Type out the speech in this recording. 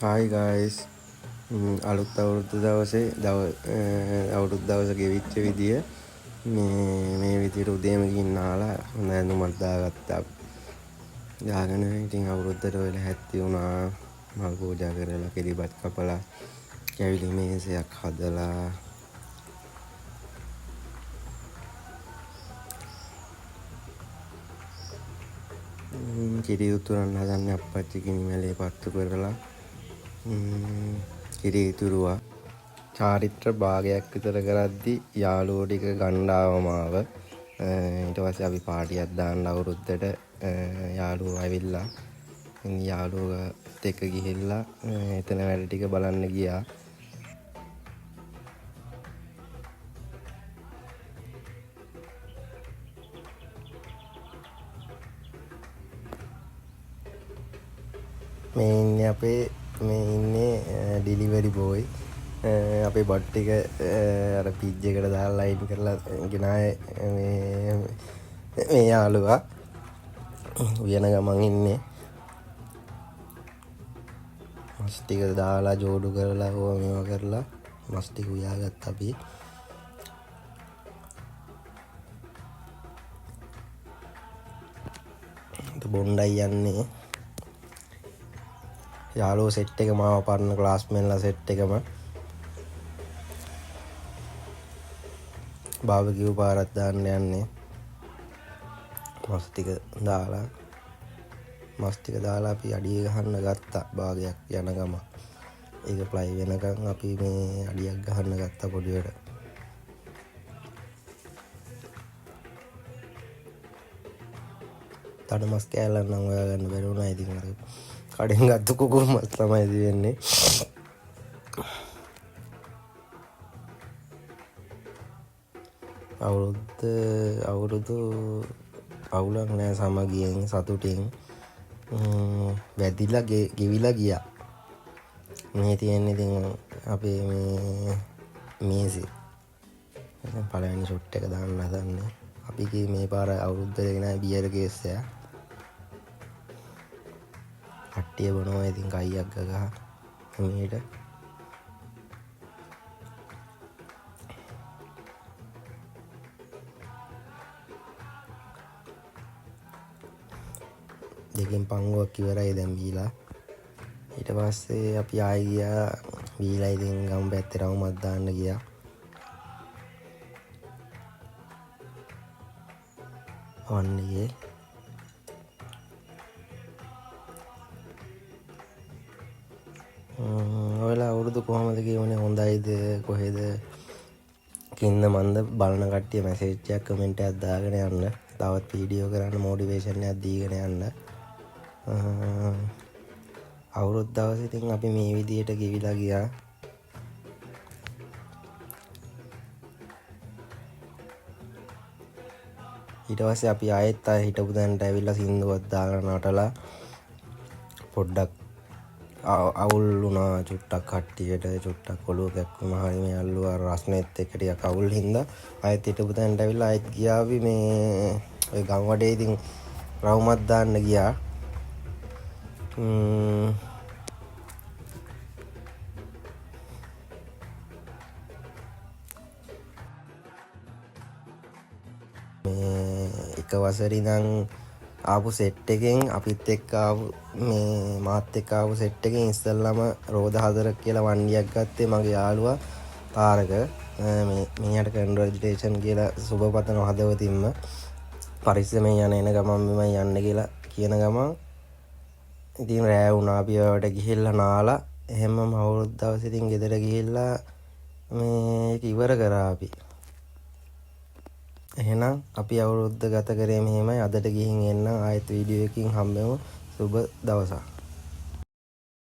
Hi guys, අලුත් අවුරුද්ද දවසේ අවුරුද්ද දවස ගෙවිච්ච විදිය මේ මේ විදියට උදේම ගිහින් නාලා හොඳ ඇඳුමක් දාගත්තා. දාගෙන ඉතින් අවුරුද්දට ඔයලා හැත්ති වුණා. මල් පූජා කරලා කිරිබත් කපලා කැවිලි මේසයක් හදලා කිරි උතුරන්න හදන්නේ අප්පච්චි ගිනි මැලේ පත්තු කරලා කිරි ඉතුරුවා. චාරිත්‍ර භාගයක් විතර කරද්දි යාළුවෝ ටික ගන්න ආව මාව. ඊට පස්සේ අපි පාටියක් දාන්න අවුරුද්දට යාළුවෝ ඇවිල්ලා ඉතින් යාළුවෝත් එක්ක ගිහිල්ලා එතන වැඩ ටික බලන්න ගියා. මේ ඉන්නේ අපේ මේ ඉන්නේ ඩිලිවරි බෝයි. අපේ බඩ් ටික අර ෆ්‍රිජ් එකට දාලා ලයින් කරලා ගෙනාවේ මේ මේ යාළුවා. උයන ගමන් ඉන්නේ. මස් ටික දාලා ජෝඩු කරලා ඕවා මේවා කරලා මස් ටික උයාගත්තා අපි. බොණ්ඩයි යන්නේ. යාළුවෝ සෙට් එක මාව පරණ ක්ලාස්මේට්ලා සෙට් එකම බාබකිව් පාරක් දාන්න යන්නේ. මස් ටික දාලා මස් ටික දාලා අපි අඩිය ගහන්න ගත්තා භාගයක් යන ගම. ඒක ෆ්ලයි වෙනකන් අපි මේ අඩියක් ගහන්න ගත්තා පොඩියට. තඩ මස් කෑල්ලක් නම් හොයාගන්න බැරි වුණා. ඉතින් අර කඩෙන් ගත්ත කුකුල් මස් තමයි ඉතින් වෙන්නේ. අවුරුදු අවුලක් නෑ, සමගියෙන් සතුටින් වැදිලා ගෙවිලා ගියා. මේ තියෙන්නේ ඉතින් අපේ මේ මේසේ. ඉතින් පළවෙනි ෂොට් එක දාන්න හදන්නේ. අපි ගියේ මේ පාර අවුරුද්දට ගෙනාවේ බියර් කේස් එක. කට්ටිය බොනවා ඉතින් කයියක් ගගහ හිමීට. දෙකෙන් පංගුවක් ඉවරයි දැන් බීලා. ඊට පස්සේ අපි ආයෙ ගියා බීලා ඉතින් ගම් පැත්තේ රවුමක් දාන්න ගියා. වන්නේ ඔයාලා අවුරුදු කොහමද කියවනේ, හොඳයිද කොහෙද කින්ද මන්ද බලන කට්ටිය මැසේජ් එකක් කමෙන්ට් එකක් දාගෙන යන්න. තවත් වීඩියෝ කරන්න මොටිවේෂන් එකක් දීගෙන යන්න. අවුරුදු දවස් ඉතින් අපි මේ විදියට ගෙවිලා ගියා. ඊට පස්සේ අපි ආයෙත් ආයෙ හිටපු තැනට ඇවිල්ලා සින්දුවක් දාගෙන නටලා පොඩ්ඩක් අවුල් වුණා චුට්ටක් කට්ටියට, චුට්ටක් ඔළුව කැක්කුම හරි මේ අල්ලුවා අර රස්නෙත් එක්ක ටිකක් අවුල් හින්දා ආයෙත් හිටපු තැනට ඇවිල්ලා ආයෙත් ගියා අපි මේ ඔය ගම් වඩේ ඉතින් රවුමක් දාන්න ගියා. මේ එක වසරේ ඉඳන් ආපු සෙට් එකෙන් අපිත් එක්ක ආපු මේ මාත් එක්ක ආපු සෙට් එකෙන් ඉස්සෙල්ලාම රෝද 4 කියලා වණ්ඩියක් ගත්තේ මගේ යාළුවා තාරක. මේ මෙයාට කන්ග්‍රැචුලේෂන් කියලා සුබ පතන හදවතින්ම. පරිස්සමෙන් යන එන ගමන් බිමන් යන්න කියලා කියන ගමන් ඉතින් රෑ වුණා. අපි ඔයාලට ගිහිල්ලා නාලා එහෙමම අවුරුද්ද දවසේ ඉතින් ගෙදර ගිහිල්ලා මේක ඉවර කරා අපි. එහෙනම් අපි අවුරුද්ද ගත කරේ මෙහෙමයි. අදට ගිහින් එන්නම්. ආයෙත් වීඩියෝ එකකින් හම්බෙමු. සුබ දවසක්.